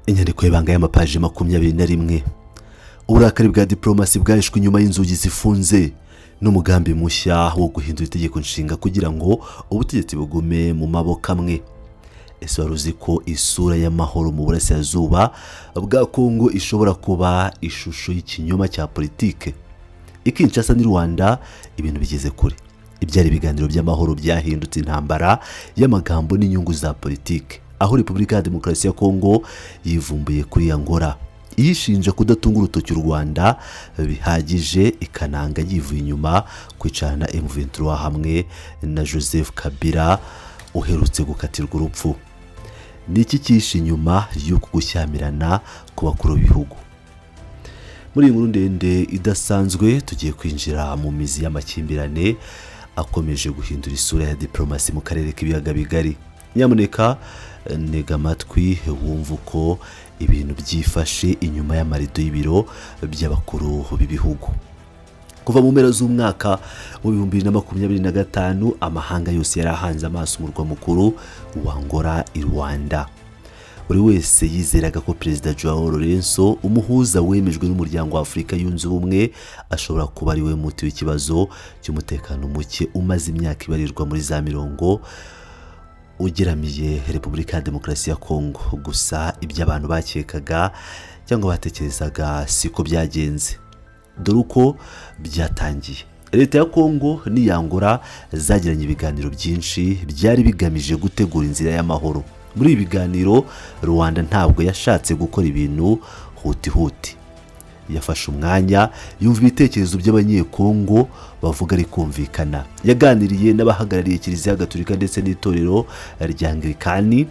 Inyandiko y'ibanga y'amapaji 21, uburakari bwa diporomasi bwahishwe inyuma y'inzugi zifunze n'umugambi mushya wo guhindura itegeko nshinga kugira ngo ubutegetsi bugume mu maboko amwe. Ese wari uzi ko isura y'amahoro mu burasirazuba bwa Kongo ishobora kuba ishusho y'ikinyoma cya politike? I Kinshasa n'i Rwanda ibintu bigeze kure. Ibyari ibiganiro by'amahoro byahindutse intambara y'amagambo n'inyungu za politike, aho Repubulika ya Demokarasi ya Kongo yivumbuye kuri Angola iyishinja kudatunga urutoki u Rwanda bihagije, ikananga yivuye inyuma kwicarana na M23 hamwe na Joseph Kabila uherutse gukatirwa urupfu. Ni iki cyihishe inyuma y'uku gushyamirana ku bakuru b'ibihugu? Muri iyi nkuru ndende idasanzwe, tugiye kwinjira mu mizi y'amakimbirane akomeje guhindura isura ya diporomasi mu karere k'Ibiyaga Bigari. Nyamuneka ntega amatwi wumva uko ibintu byifashe inyuma y'amarido y'ibiro by'abakuru b'ibihugu. Kuva mu mpera z'umwaka w'2025, amahanga yose yari ahanze amaso umurwa mukuru wa Angola, i Rwanda. Buri wese yizeraga ko Perezida Joao Lourenço, umuhuza wemejwe n'Umuryango wa Afurika Yunze Ubumwe, ashobora kuba ari we muti w'ikibazo cy'umutekano muke umaze imyaka ibarirwa muri za mirongo ugeramiye Repubulika ya Demokarasi ya Kongo. Gusa ibyo abantu bakekaga cyangwa batekerezaga siko byagenze. Dore uko byatangiye: Leta ya Kongo n'iya Angola zagiranye ibiganiro byinshi byari bigamije gutegura inzira y'amahoro. Muri ibi biganiro, Rwanda ntabwo yashatse gukora ibintu huti huti. Yafashe umwanya yumva ibitekerezo by'Abanyekongo bavuga ari kumvikana. Yaganiriye n'abahagarariye Kiliziya Gatolika ndetse n'Itorero rya Anglikani,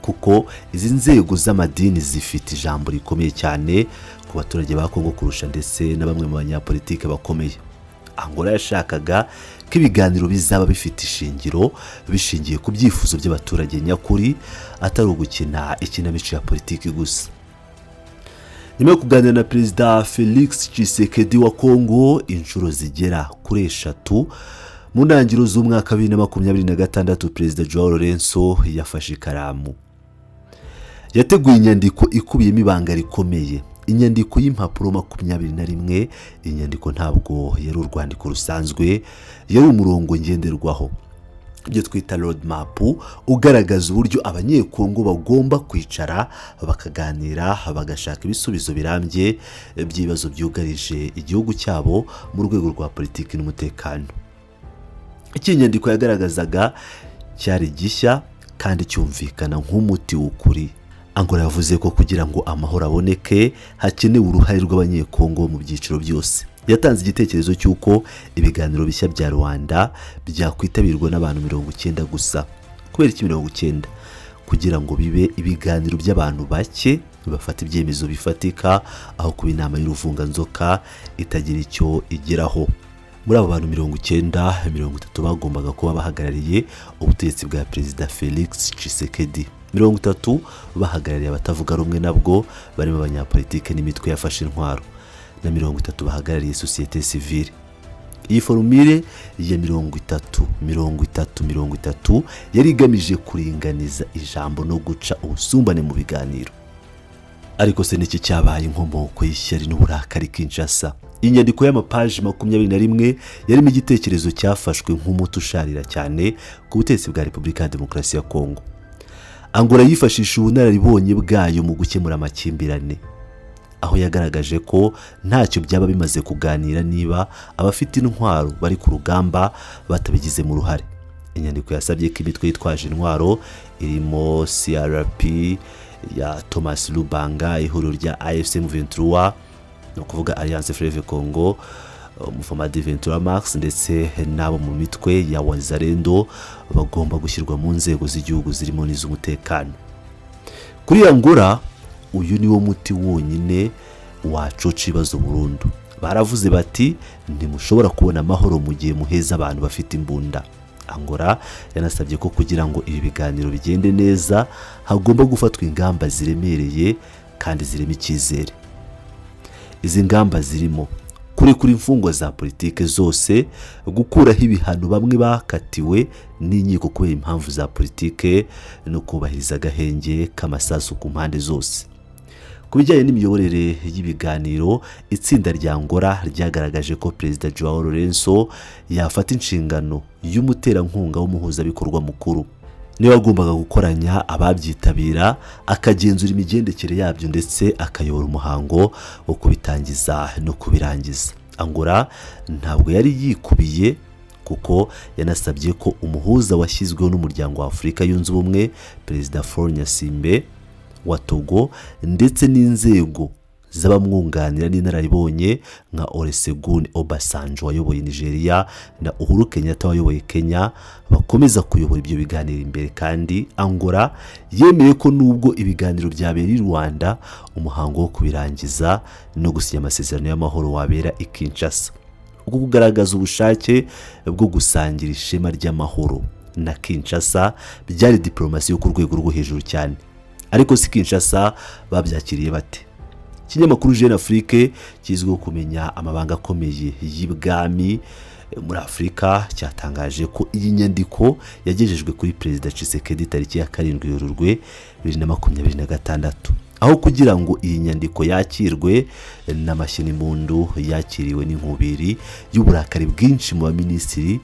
kuko izi nzego z'amadini zifite ijambo rikomeye cyane ku baturage ba Kongo kurusha ndetse na bamwe mu banyapolitike bakomeye. Angola yashakaga ko ibiganiro bizaba bifite ishingiro, bishingiye ku byifuzo by'abaturage nyakuri, atari ugukina ikinamico ya politiki gusa. Nyuma yo kuganira na Perezida Felix Tshisekedi wa Kongo inshuro zigera kuri eshatu, mu ntangiriro z'umwaka wa 2026, Perezida Joao Lourenço yafashe ikaramu, yateguye inyandiko ikubiyemo ibanga rikomeye, inyandiko y'impapuro 21. Inyandiko ntabwo yari urwandiko rusanzwe, yari umurongo ngenderwaho, ibyo twita road map, ugaragaza uburyo Abanyekongo bagomba kwicara bakaganira, bagashaka ibisubizo birambye by'ibibazo byugarije igihugu cyabo mu rwego rwa politiki n'umutekano. Icyo inyandiko yagaragazaga cyari gishya kandi cyumvikana nk'umuti w'ukuri. Angola yavuze ko kugira ngo amahoro aboneke hakenewe uruhare rw'Abanyekongo mu byiciro byose. Yatanze igitekerezo cy'uko ibiganiro bishya bya Rwanda byakwitabirwa n'abantu 90 gusa. Kubera iki 90? Kugira ngo bibe ibiganiro by'abantu bake bafata ibyemezo bifatika, aho kuba inama y'uruvunganzoka itagira icyo igeraho. Muri abo bantu 90, 30 bagombaga kuba bahagarariye ubutegetsi bwa Perezida Felix Tshisekedi, 30 bahagarariye abatavuga rumwe nabwo barimo abanyapolitike n'imitwe yafashe intwaro, na 30 bahagarariye sosiyete sivile. Iyi formule ya 30, 30, 30 yari igamije kuringaniza ijambo no guca ubusumbane mu biganiro. Ariko se niki cyabaye inkomoko y'ishyari n'uburakari Kinshasa? Inyandiko y'amapaji 21 yarimo igitekerezo cyafashwe nk'umuti usharira cyane ku butegetsi bwa Repubulika ya Demokarasi ya Kongo. Angola yifashisha ubunararibonye bwayo mu gukemura amakimbirane, aho yagaragaje ko ntacyo byaba bimaze kuganira niba abafite intwaro bari ku rugamba batabigizemo uruhare. Inyandiko yasabye ko imitwe yitwaje intwaro irimo CRP ya Thomas Lubanga, ihuriro rya AFC M23, ni ukuvuga Alliance Fleuve Congo, Mouvement du 23 Mars, ndetse n'abo mu mitwe ya Wazalendo bagomba gushyirwa mu nzego z'igihugu zirimo n'iz'umutekano. Kuri Angola, uyu ni wo muti wonyine wacoca ibibazo burundu. Baravuze bati: "Ntimushobora kubona amahoro mu gihe muheza abantu bafite imbunda." Angola yanasabye ko kugira ngo ibi biganiro bigende neza hagomba gufatwa ingamba ziremereye kandi zirema icyizere. Izi ngamba zirimo Kurekura imfungwa za politike zose, gukuraho ibihano bamwe bakatiwe n'inkiko kubera impamvu za politike, no kubahiriza agahenge k'amasasu ku mpande zose. Ku bijyanye n'imiyoborere y'ibiganiro, itsinda rya Angola ryagaragaje ko Perezida Joao Lourenço yafata inshingano y'umuterankunga w'umuhuzabikorwa mukuru. Niwe wagombaga gukoranya ababyitabira, akagenzura imigendekere yabyo, ndetse akayobora umuhango wo kubitangiza no kubirangiza. Angola ntabwo yari yikubiye, kuko yanasabye ko umuhuza washyizweho n'Umuryango wa Afurika Yunze Ubumwe, Perezida Faure Gnassingbé wa Togo, ndetse n'inzego z'abamwunganira n'inararibonye nka Olusegun Obasanjo wayoboye Nigeria na Uhuru Kenyatta wayoboye Kenya bakomeza kuyobora ibyo biganiro imbere. Kandi Angola yemeye ko nubwo ibiganiro byabera i Rwanda, umuhango wo kubirangiza no gusinya amasezerano y'amahoro wabera i Kinshasa. Uku kugaragaza ubushake bwo gusangira ishema ry'amahoro na Kinshasa byari diporomasi yo ku rwego rwo hejuru cyane. Ariko si Kinshasa babyakiriye bate? Ikinyamakuru Jeune Afrique, kizwiho kumenya amabanga akomeye y'ibwami muri Afurika, cyatangaje ko iyi nyandiko yagejejwe kuri Perezida Tshisekedi tariki ya 7 Werurwe 2026. Aho kugira ngo iyi nyandiko yakirwe n'amashyi n'impundu, yakiriwe n'inkubiri y'uburakari bwinshi mu baminisitiri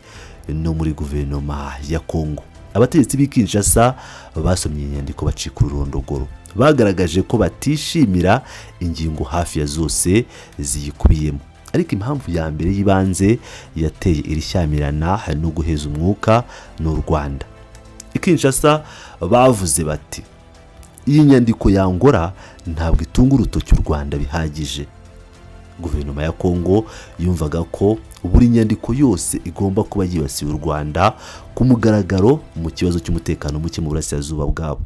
no muri guverinoma ya Kongo. Abategetsi b'i Kinshasa basomye iyi nyandiko bacika ururondogoro. Bagaragaje ko batishimira ingingo hafi ya zose ziyikubiyemo, ariko impamvu ya mbere y'ibanze yateye iri shyamirana no guheza umwuka ni u Rwanda. I Kinshasa bavuze bati: "Iyi nyandiko ya Angola ntabwo itunga urutoki u Rwanda bihagije." Guverinoma ya Kongo yumvaga ko buri nyandiko yose igomba kuba yibasiye u Rwanda ku mugaragaro mu kibazo cy'umutekano muke mu burasirazuba bwabo.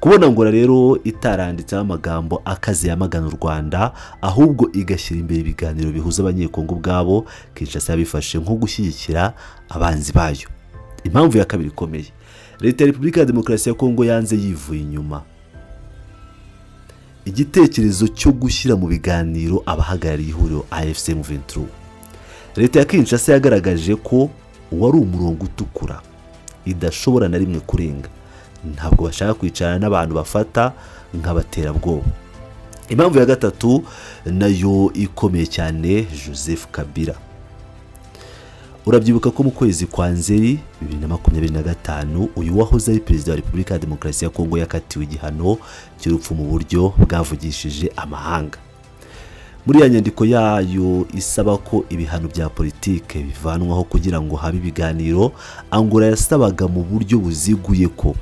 Kubona Angola rero itaranditseho amagambo akaze yamagana u Rwanda, ahubwo igashyira imbere ibiganiro bihuza Abanyekongo ubwabo, Kinshasa yabifashe nko gushyigikira abanzi bayo. Impamvu ya kabiri ikomeye: Leta ya Repubulika ya Demokarasi ya Kongo yanze yivuye inyuma igitekerezo cyo gushyira mu biganiro abahagarariye ihuriro AFC M23. Leta ya Kinshasa yagaragaje ko wari umurongo utukura idashobora na rimwe kurenga. Ntabwo bashaka kwicarana n'abantu bafata nk'abaterabwoba. Impamvu ya gatatu nayo ikomeye cyane: Joseph Kabila. Urabyibuka ko mu kwezi kwa Nzeri 2025, uyu wahoze ari Perezida wa Repubulika ya Demokarasi ya Kongo yakatiwe igihano cy'urupfu mu buryo bwavugishije amahanga. Muri ya nyandiko yayo isaba ko ibihano bya politike bivanwaho kugira ngo habe ibiganiro, Angola yasabaga mu buryo buziguye ko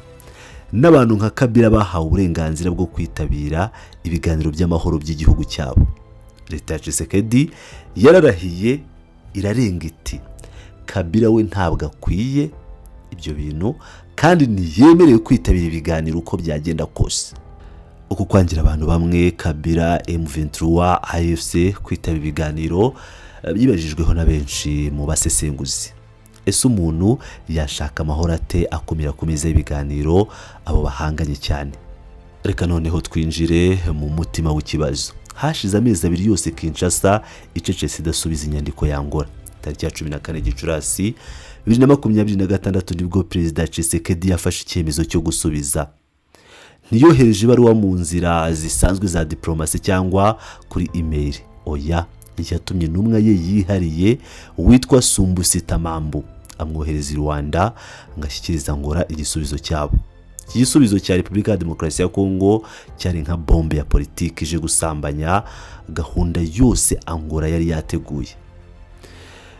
n'abantu nka Kabila bahawe uburenganzira bwo kwitabira ibiganiro by'amahoro by'igihugu cyabo. Leta ya Tshisekedi yararahiye irarenga iti: "Kabila we ntabwo akwiye ibyo bintu kandi ntiyemerewe kwitabira ibiganiro uko byagenda kose." Uku kwangira abantu bamwe, Kabila, M23, AFC, kwitaba ibiganiro byibajijweho na benshi mu basesenguzi. Ese umuntu yashaka amahoro ate akumira ku meza y'ibiganiro abo bahanganye cyane? Reka noneho twinjire mu mutima w'ikibazo. Hashize amezi 2 yose Kinshasa icecetse, idasubiza inyandiko ya Angola. Tariki ya 14 Gicurasi 2026 nibwo Perezida Tshisekedi yafashe icyemezo cyo gusubiza. Ntiyohereje ibaruwa mu nzira zisanzwe za diporomasi cyangwa kuri imeri, oya. Yatumye intumwa ye yihariye witwa Sumbusi Tamambu, amwohereza i Rwanda ngo ashyikirize Angola igisubizo cyabo. Iki gisubizo cya Repubulika ya Demokarasi ya Kongo cyari nka bombe ya politiki ije gusambanya gahunda yose Angola yari yateguye.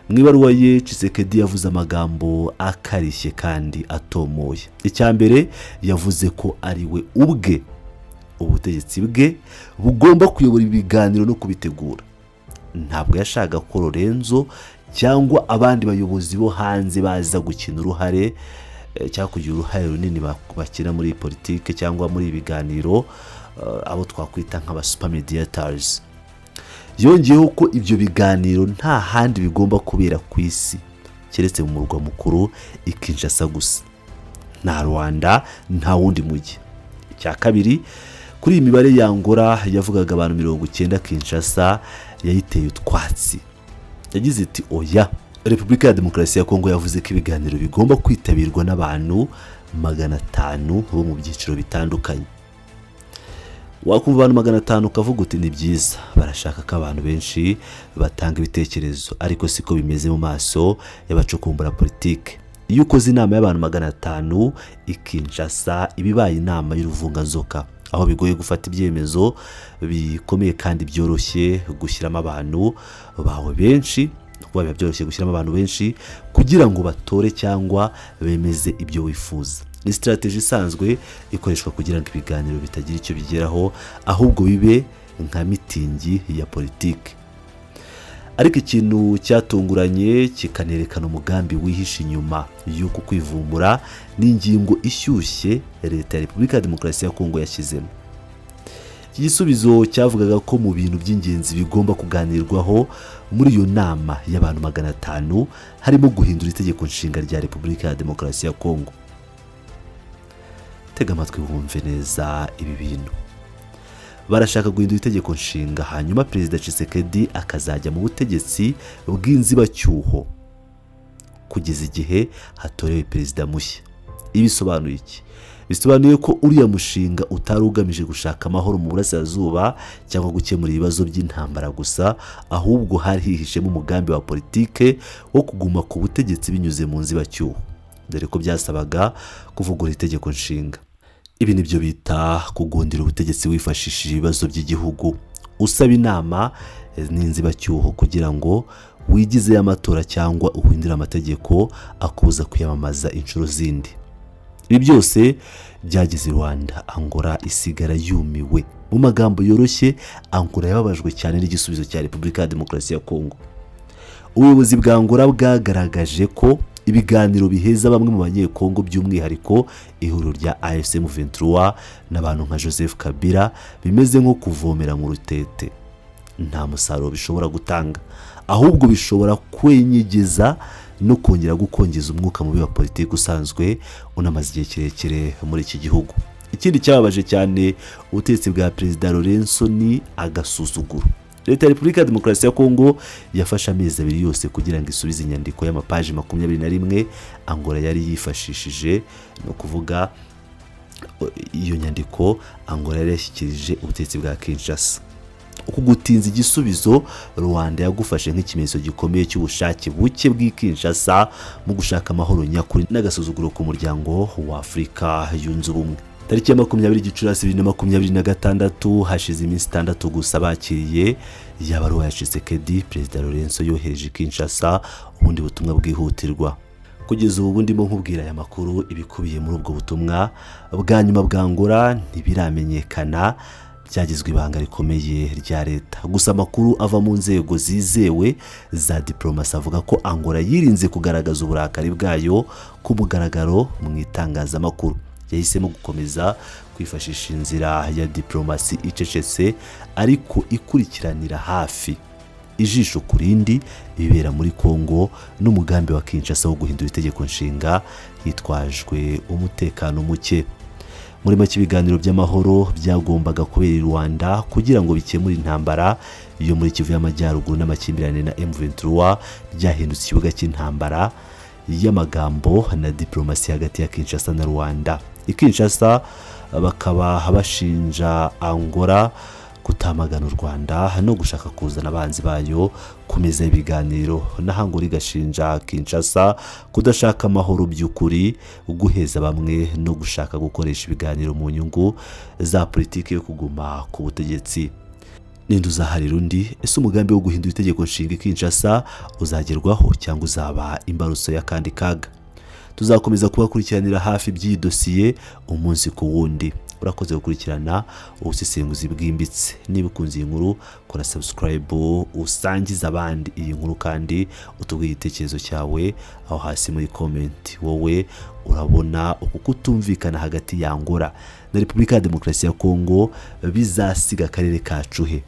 Mu ibaruwa ye, Tshisekedi yavuze amagambo akarishye kandi atomoye. Icya mbere, yavuze ko ari we ubwe, ubutegetsi bwe bugomba kuyobora ibiganiro no kubitegura. Ntabwo yashakaga ko Lourenço cyangwa abandi bayobozi bo hanze baza gukina uruhare cyangwa kugira uruhare runini bakina muri politiki cyangwa muri ibi biganiro, abo twakwita nk'aba super mediators. Yongeyeho ko ibyo biganiro nta handi bigomba kubera ku isi keretse mu murwa mukuru i Kinshasa gusa, nta Rwanda, nta wundi mujyi. Icya kabiri, Kuri iyi mibare ya Angola yavugaga abantu 90, Kinshasa yayiteye utwatsi. Yagize iti: "Oya." Repubulika ya Demokarasi ya Kongo yavuze ko ibiganiro bigomba kwitabirwa n'abantu 500 bo mu byiciro bitandukanye. Wakumva abantu 500 ukavuga uti: "Ni byiza, barashaka ko abantu benshi batanga ibitekerezo." Ariko siko bimeze mu maso y'abacukumbura politike. Iyo ukoze inama y'abantu 500 i Kinshasa, iba ibaye inama y'uruvunganzoka, aho bigoye gufata ibyemezo bikomeye kandi byoroshye gushyiramo abantu bawe benshi. Kuba biba byoroshye gushyiramo abantu benshi kugira ngo batore cyangwa bemeze ibyo wifuza. Ni strategy isanzwe ikoreshwa kugira ngo ibiganiro bitagira icyo bigeraho, ahubwo bibe nka mitingi ya politiki. Ariko ikintu cyatunguranye, kikanerekana umugambi wihishe inyuma y'uku kwivumbura, ni ingingo ishyushye Leta ya Repubulika ya Demokarasi ya Kongo yashyizemo. Iki gisubizo cyavugaga ko mu bintu by'ingenzi bigomba kuganirwaho muri iyo nama y'abantu 500 harimo guhindura itegeko nshinga rya Repubulika ya Demokarasi ya Kongo. Tega amatwi wumve neza ibi bintu. Barashaka guhindura itegeko nshinga, hanyuma Perezida Tshisekedi akazajya mu butegetsi bw'inzibacyuho kugeza igihe hatorewe perezida mushya. Ibi bisobanuye iki? Bisobanuye ko uriya mushinga utari ugamije gushaka amahoro mu burasirazuba cyangwa gukemura ibibazo by'intambara gusa, ahubwo hari hihishemo umugambi wa politike wo kuguma ku butegetsi binyuze mu nzibacyuho, dore ko byasabaga kuvugurura itegeko nshinga. Ibi nibyo bita kugundira ubutegetsi wifashishije ibibazo by'igihugu, usaba inama n'inzibacyuho kugira ngo wigizeyo amatora cyangwa uhindure amategeko akubuza kwiyamamaza inshuro zindi. Ibi byose byageze i Rwanda, Angola isigara yumiwe. Mu magambo yoroshye, Angola yababajwe cyane n'igisubizo cya Repubulika ya Demokarasi ya Kongo. Ubuyobozi bwa Angola bwagaragaje ko ibiganiro biheza bamwe mu Banyekongo, by'umwihariko ihuriro rya AFC M23 n'abantu nka Joseph Kabila, bimeze nko kuvomera mu rutete. Nta musaruro bishobora gutanga, ahubwo bishobora kwenyegeza no kongera gukongeza umwuka mubi wa politiki usanzwe unamaze igihe kirekire muri iki gihugu. Ikindi cyababaje cyane ubutegetsi bwa Perezida Lourenço ni agasuzuguro. Leta ya Repubulika ya Demokarasi ya Kongo yafashe amezi 2 yose kugira ngo isubize inyandiko y'amapaji 21 Angola yari yifashishije. Ni ukuvuga iyo nyandiko Angola yari yashyikirije ubutegetsi bwa Kinshasa. Uku gutinza igisubizo, Rwanda yagufashe nk'ikimenyetso gikomeye cy'ubushake buke bw'i Kinshasa mu gushaka amahoro nyakuri n'agasuzuguro ku Muryango wa Afurika Yunze Ubumwe. Tariki ya 20 Gicurasi 2026, hashize iminsi 6 gusa bakiriye ya baruwa ya Tshisekedi, Perezida Lourenço yohereje Kinshasa ubundi butumwa bwihutirwa. Kugeza ubu ndimo nkubwira aya makuru, ibikubiye muri ubwo butumwa bwa nyuma bwa Angola ntibiramenyekana, byagizwe ibanga rikomeye rya leta. Gusa amakuru ava mu nzego zizewe za diporomasi avuga ko Angola yirinze kugaragaza uburakari bwayo ku mugaragaro mu itangazamakuru. Yahisemo gukomeza kwifashisha inzira ya diporomasi icecetse, ariko ikurikiranira hafi ijisho ku rindi ibibera muri Kongo n'umugambi wa Kinshasa wo guhindura itegeko nshinga hitwajwe umutekano muke. Muri make, ibiganiro by'amahoro byagombaga kubera i Rwanda kugira ngo bikemure intambara yo muri Kivu y'Amajyaruguru n'amakimbirane na M23 byahindutse ikibuga cy'intambara y'amagambo na diplomasi hagati ya Kinshasa na Rwanda. I Kinshasa bakaba bashinja Angola kutamagana u Rwanda no gushaka kuzana abanzi bayo ku meza y'ibiganiro, naho Angola igashinja Kinshasa kudashaka amahoro by'ukuri, guheza bamwe no gushaka gukoresha ibiganiro mu nyungu za politiki yo kuguma ku butegetsi. Ninde uzaharira undi? Ese umugambi wo guhindura itegeko nshinga i Kinshasa uzagerwaho cyangwa uzaba imbarutso y'akandi kaga? Tuzakomeza kubakurikiranira hafi by'iyi dosiye umunsi ku wundi. Urakoze gukurikirana ubusesenguzi bwimbitse. Niba ukunze iyi nkuru, kora subscribe, usangize abandi iyi nkuru, kandi utubwire igitekerezo cyawe aho hasi muri comment. Wowe urabona uku kutumvikana hagati ya Angola na Repubulika ya Demokarasi ya Kongo bizasiga akarere kacu he?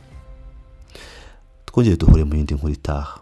Twongere duhure mu yindi nkuru itaha.